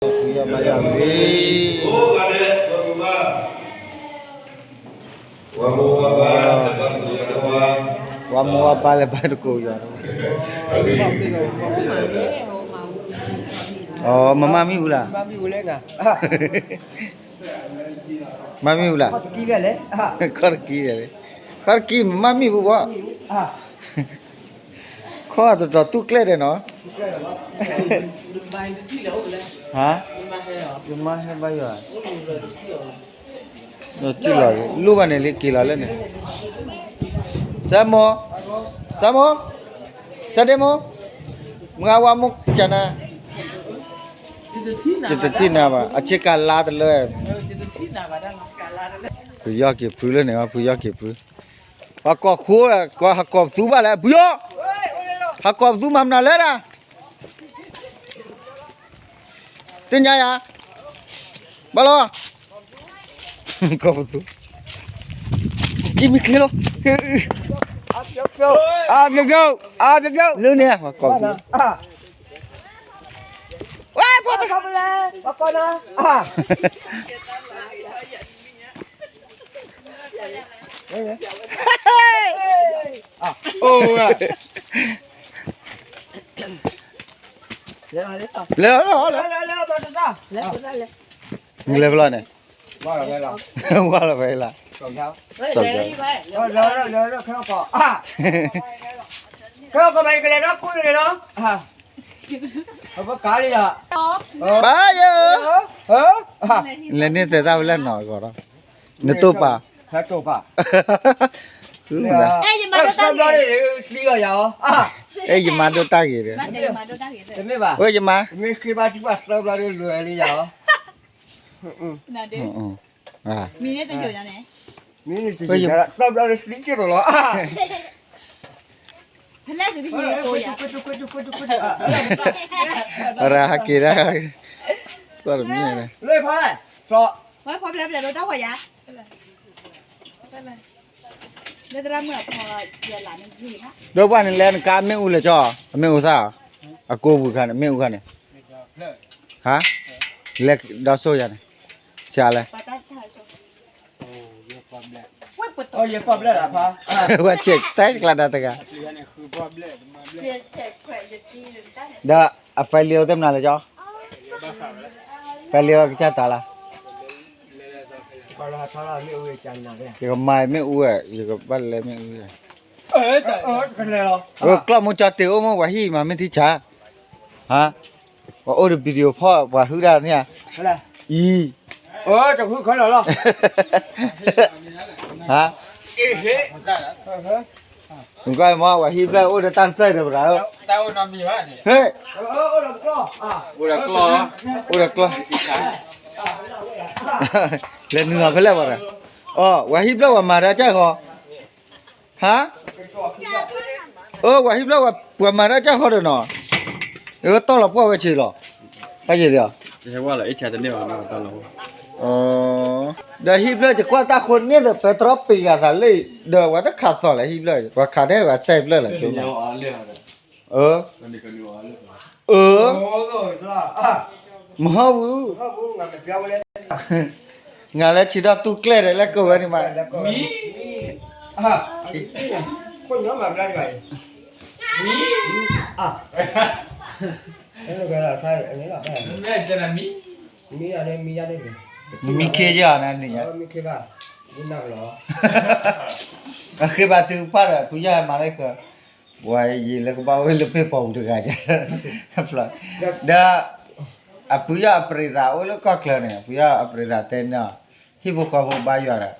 ဖုယီၢ်ဘါယွၤမ့ၢ် ဝၤမိၢ်ဝၤပၢ်လဲၤဘါတကိးယွၤ, အမၤမံၣ်ဝံၤလၢ်, မၤမံၣ်ဝံၤလၢ်, ခီၣ်တကံ, ခီၣ်တကံ, မၤမံၣ်ပူၤဘၣ်, ခီၣ်တတီၤတူၢ်ကျဲဒဲးနီၤ, ဟါ, ယမါဟဲဘါယွၤ လီၤ, လိၣ်ဘၣ်န့ၣ်လံ က့ၤလီၤလၢန့ၣ်, စၢမိၢ်, စၢမိၢ်, စၢဒ့မိၢ်, မုၢ်ဂၤဝါမိၢ်ကနၤ, ယတထံၣ်နၤဘၣ် အဆ့ကၤလါတလၢ, ဖုယီၢ်က့ၤဖုလၢန့ၣ်, ဖုယီၢ်က့ၤဖု, ဟးကိးဃိ, ဟးကိးပသူဘၣ်လဲၣ်, ဖုယီၢ်, ဟးကိးပသူမၤမနုၤလဲၣ်ဒၣ် သ့ၣ်ညါယၤ, ဘၣ်လီၤ, ကိးပသူ, ယမ့ၢ်ချ့လီၤ, အါ, လၢန့ၣ်, ကိးပသူ, ဝဲ, ဖဲလဲၣ်, လဲၤလီၤ, လဲၤဖဲလဲၣ်န့ၣ်, ဝါလီၤဖဲလၢ်, ဘါယိၣ်, လဲၤန့ၢ်သဲးတၢ်ဖဲလဲၣ်နီၤကီးဒီး, နတိၢ်ပာ်, ဃုမတၤ, အဲၣ်ယမါဒိၣ်တၢ်ဂ့ၤဒီး, ဝဲယမါ, မ့ၢ်ဃ့ဘါထုကဖၣ်သၢဘျီဒီးလွဲၤလံယၤလီၤ, မံၤန့ၣ်တယိာ်ညါန့ၣ်, မံၤန့ၣ်တယိာ်ညါ, သၢဘျီဒီးသံက့ၤလီၤလီၤ, ဖဲလဲၣ်, ရၤဟးက့ၤဒၣ်, ကွၢ်တမ့ၢ်, ဝဲဖီပျဲပျဲဒိၣ်တၢ်ဃီယၤ, လၢသရၣ်မုၣ်အဖီ, ဒီးပှၤန့ၣ်လဲၤနကါမ့ၣ်အူလဲၤကၠီ, အမ့ၣ်အူသၣ်, အကိးပူၤခါန့ၣ် မ့ၣ်အူခါန့ၣ်, ဟါ, လဲၤဒီးစိၢ်ယၤန့ၣ်, ဆံးလဲၣ်, ဝဲဆဲးတဲကျါဒၣ်တဂၤ, ဒီးအ file သ့ၣ်မနုၤလဲၤကၠီ, file ကစၢ်တၢ်လၢ ယကမၤမ့ၣ်အူဝဲ, ယကဘၣ်လဲၤမ့ၣ်အူဝဲ, ကျီၢ်မူကၠီတ့ၢ်အိၣ်မ့ၢ်ပှၤဟံၣ်မးမ့ၢ်ထံဆါ, ဟါ, ပှၤအိၣ်ဒီး video ဖီၣ် ပှၤဟုၣ်တၢ်န့ၣ်ဧါ, အံၤ, ဟါ, နကွၢ်မ့ၢ် ပှၤဟံၣ်ဖျၢၣ်အိၣ်ဒီးတၢ်တဖျၢၣ်ဒီးပှၤတဂၤ, ဟ့ၣ်, အိၣ်ဒီးကျီၢ်, လဲၤနုာ်လီၤဖဲလဲၣ်ပှၤတဂၤ, အီၤ ပှၤဟံၣ်ဖျၢၣ်ပှၤမၤတၢ်ကၢ်ဃီ ဟါ, အၢ ပှၤဟံၣ်ဖျၢၣ်ပှၤမၤတၢ်ကၢ်ဃီဒီးနီၤ, အၢ တီၢ်လီၤပှီၢ်ဝဲဆံးလီၤ, ပၢ်ယံာ်လံဧါ, ဒီးဟံၣ်ဖျၢၣ်ယကွၢ်တၢ်ဃိန့ၣ်ဒီး ပဲတြီပ့ၤဂၤသးလၢ ဒီးပှၤတခးသီၣ်လၢဟံၣ်ဖျၢၣ် ပှၤခးထဲပှၤစဲးဖျၢၣ်လီၤ, အၢ အၢ မဟီၣ်ဝူ, ငါလဲၤဆံးထီၣ်တူၢ်ကျဲဒီးလၢကဝဲန့ၣ်မး, မံခ့ယၤန့ၣ်, အဃ့ဘါထုကဖၣ်ဒီး ဖုယီၢ်မၤလၢဃၢၤ, ပှၤယံာ်လၢကဘၣ်အိၣ်လၢပ့ၢ်ပီၤပူၤတဂၤ, ဒီး အဖုယီၢ်အပြံးသးအိၣ်လၢကီၢ်ချၢန့ၣ် ဖုယီၢ်အပြံးသးတဲန့ၣ်, ဟံၣ်ဖိဃီဖိဘါယွၤဒီး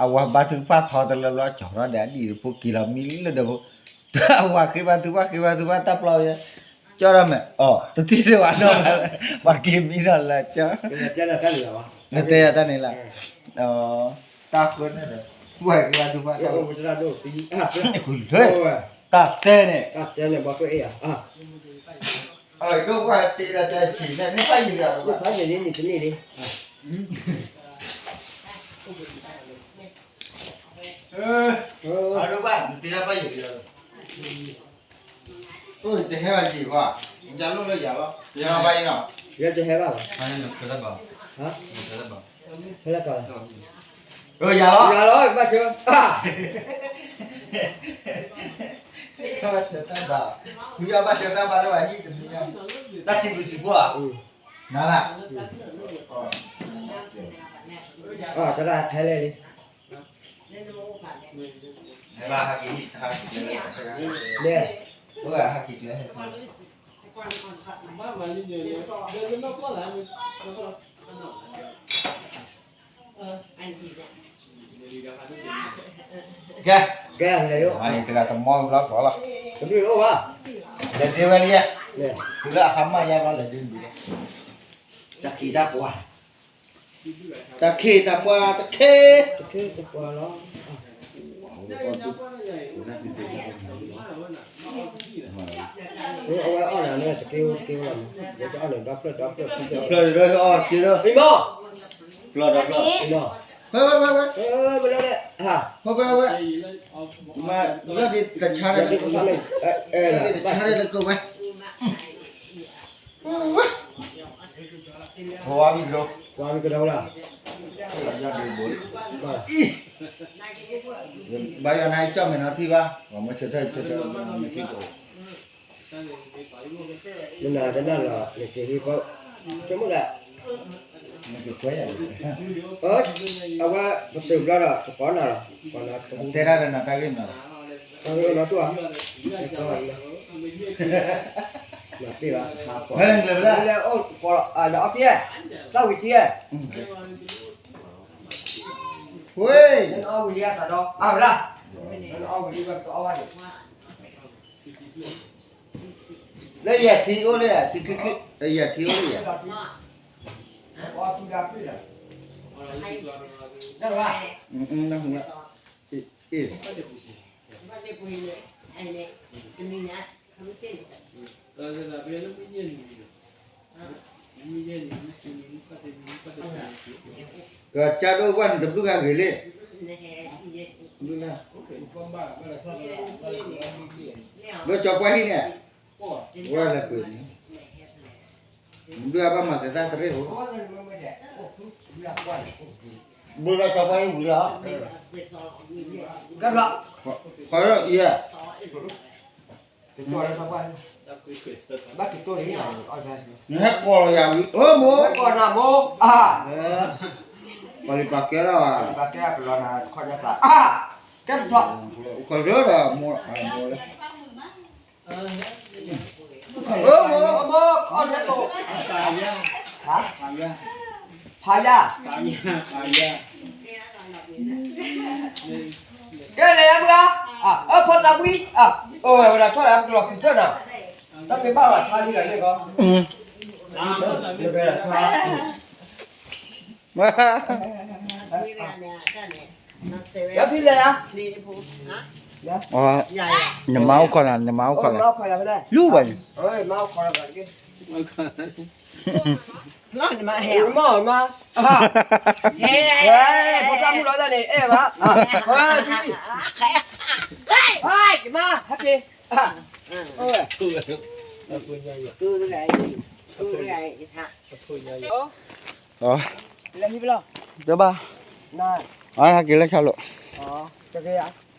အဝၤဘါထုကဖၣ်ထီတလၢဘျီ ကၠီထီၣ်ဒီးအဒံၣ်တဖိက့ၤလီၤမံလၢဒီးဖိ, အဝၤဃ့ဘါထုကဖၣ် ဃ့ဘါထုကဖၣ်တၢ်ပျီယဲ, ကၠီထီၣ်မဲာ် အီၤ တထံၣ်ဒံးဘၣ်နီၤ, ပှၤက့ၤမံဒီးလၢကၠီ, နတဲယၤတၢ်န့ၣ်လီၤ, တၢ်ဃၢန့ၣ်ဒီး ပှၤဃ့ဘါထုကဖၣ်တၢ်, တၢ်တဲန့ၣ်, ဒိၣ်ပှၤတ့ဒၣ်တၢ်ဆံးန့ၣ် မ့ၢ်ဖးယံာ်လံ, ဖးယံာ်လံ, အဒိၣ်ဘၣ် နတ့ဒၣ်ဖးယံာ်လံ, အိၣ်တဟဲဘၣ်ယံာ်ဘၣ်, ယလိၣ်လၢယၤလီၤ, ယဘၣ်ယံာ်နီၤ ယဲကဟဲဘၣ်လီၤ, ဟါ, ဟဲလၢကီးလီၤ, ယၤလီၤ, ယၤလီၤ, ဘၣ်ဆၢ, ဘၣ်ဆၢတၢ်ဘၣ်, ဖုယီၢ်ဘၣ်ဆၢတၢ်ဘၣ်လၢပှၤဟံၣ်တမံၤညါ, တၢ်စံးဘျုးစံးဖှိၣ်ဧါ, နၤလၢ တၢ်ဟဲလဲၣ်လံ, ဟဲဘၣ်ဟဲက့ၤ, ဟဲက့ၤ, ဟဲက့ၤ, ဟဲက့ၤ, ကဲ, ကဲ, လဲၤ, တမ့ၢ်အိၣ်ဘၣ်, လဲၤဒ့ဝဲလံ, တုၤလၢအဟါမၢ်ယါဘျီလဲၤဒ့ဝဲ, တၢ်ခ့တၢ်ပှၤ တၢ်ခ့တၢ်ပှၤ တခ့, တခ့တပှၤလီၤ, အဝဲအီၣ်န့ၣ် တက့ၢ်တက့ၢ်လီၤ, ဝဲကအီၣ်န့ၣ်ဒီဖျၢၣ်ဒီဖျၢၣ်, ဖျၢၣ်ဒီဖျၢၣ်, အံၤမီၢ်, ဖျၢၣ်ဒီဖျၢၣ်, အံၤမီၢ်, ဝဲဝဲဝဲ, ဝဲဝဲ, ဝဲဝဲ, တဆါဒ်တဆါဒ်လၢကဝဲ ဝါဝံၤကဒီး, ဝါဝံၤကဒီးလၢ, ဘၣ်ယွၤနၤအံၤကၠီၣ်မဲာ်နီၤထံၣ်ဘၣ်, ပှၤမ့ၢ်ဆၢထၢၣ်ဆၢထၢၣ်မ့ၢ်ထံၣ်ဘၣ်, မနၤတနၢ်လီၤ နက့ၤဟံၣ်ဖိ, ဆိကမိၣ်ဒၣ်, အဝဲပသုးဘျီဒီး ပကိးနၤလီၤ, တဲဒၣ်ဒီးနၤတၢ်ဂ့ၢ်မနုၤလီၤ, တၢ်ဂ့ၢ်အိၣ်နီတအိၣ်ဧါ, နသ့ၣ်ဘၣ်, လဲၤအိၣ်ကီး, လဲၤအီထံ, သၣ်ဝံၤထံ, နအီဝံၤလံအသးဒီး အါဝဲဒၣ်, နအီဝံၤလံဝဲပကအီဘၣ်န့ၣ်, လၢယၤထံအိၣ်လၢယၤ, ယၤထံအိၣ်လၢယၤ, အီထံဒၣ်ဖုၣ်ဒီး, နၢ်ဟူလၢ, အ့ၣ်, ကစၢ်ဒိၣ်ဝဲန့ၣ် တဘျုးဂၤဂ့ၤလံ, ဘျုးလၢ, ဘျုးကၠီပှၢ်ဟံၣ်န့ၣ်, ဝဲလဲၤပှ့ၤန့ၣ်, ဘျုးအဘၣ်မၤသဲးတၢ်တရ့ၣ်ဧိၤ, ဘျုးလၢကၠီပှၢ်ဟံၣ်ဝံၤလီၤ, ကဲဘျီ, ဃီလၢအံၤဧါ ကၠီလၢကၠီပှၢ်, ဘၣ်ကတိၢ်န့ၣ်, နဟဲကိးလီၤယၤဝံၤ အိၣ်မိၢ်, ဟဲကိးနၤမိၢ်, အါ, ပှၤလံၤပှၤကဲထီၣ်, ပှၤကဲထီၣ်ကလီၤနၤခီၣ်ညါသး, အါ, ကဲပျီ, ခီၣ်လၢဒီးမိၢ်, မိၢ်လၢ, မိၢ်, မိၢ်, အီၣ်ဒဲးသိး, ဖးယၢ်, ဖးယၢ်, ကဲလဲၣ်မုၢ်ဂၤ, အဖိသးဝံၣ်, အဝဲဒၣ်ထီၣ်လၢပကလီၤဃံၤတၢၢ်နီၤ, တၢ်မ့ၢ်ဘၣ်ဘၣ်ထါလံလီၤန့ၣ်ကီး, ယဖံလဲၣ်ဧါ, နမါအိၣ်ခိးနၤ, နမါအိၣ်ခိးနၤ, လူၤဘၣ်န့ၣ်, မါ, ဖိသၣ်မုၣ်လီၤတၢ်န့ၣ် အဲၣ်ဘၣ်, မါ, ဟဲက့ၤ, လၢဟံၣ်ဘၣ်လီၤ, တဘၣ်, အဟဲက့ၤလၢဆၣ်လိာ်,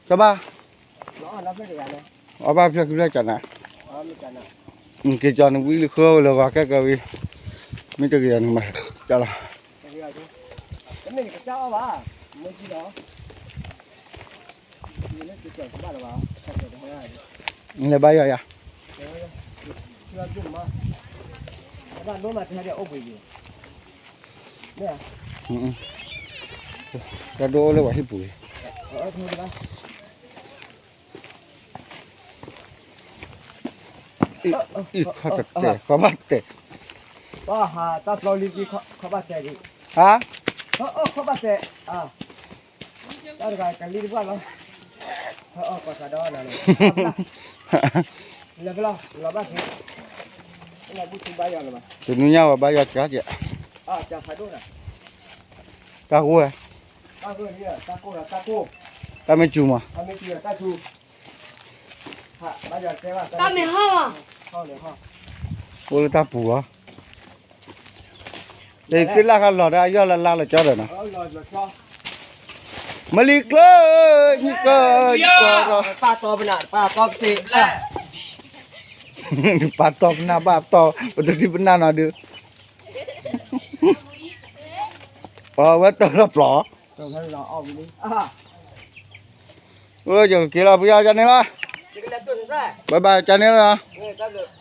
တဘၣ်, အီၣ်ဘၣ်ဖျၢၣ်ခံဖျၢၣ်ကနၤ, က့ၤကီၤနဝံလၢဃၢဝဲလၢဂီၤကဲကဝံၤ, မ့ၢ်တဂ့ၤအီၤနမၤကလီၤ, နလဲၤဘါယွၤယၤ, တၢ်ဒိအိၣ်လၢပှၤဟံၣ်ပူၤ, အံၤခီၣ်တတဲာ် ခီၣ်ဘၣ်တဲာ်, ပှၤဟးတၢ်ပျီလံ ခီၣ်ဘၣ်တဲာ်ဒံး, ဟါ, ခီၣ်ဘၣ်တဲာ်, တၢ်တဂၤကလံတပှၢ်လီၤ, ကီၢ်သးဒီနၤလီၤ, လဲၤဖဲလီၤ လီၤဘၣ်က့ၤ, တနံၤညါဝဲဘါယွၤကါကဲး, တၢ်ဂိၢ်ဝဲ, တၢ်မ့ၢ်စူၤမး, တၢ်မ့ၢ်ဟီၣ်, အိၣ်လၢတၢ်ပူၤလီၤ, ယသ့ၣ်လၢ်ခါလီၤဒီး အယီၢ်လၢ်လၢ်လီၤကၠီဒီးနီၤ, မလံၤကျၢၤ, နံၣ်ကီၢ်, နံၣ်ကီၢ်ဒီး, ပာ်တီပနၢ်ဘၣ်တီ, ပတထံၣ်ပနၢ်နီၤဒုး, အဝဲတီဒီးပျီၢ်, ယကက့ၤလီၤ ပယီၤကန့ၣ်လီၤ, ဘၣ်ဘၣ်ကန့ၣ်လီၤနီၤ.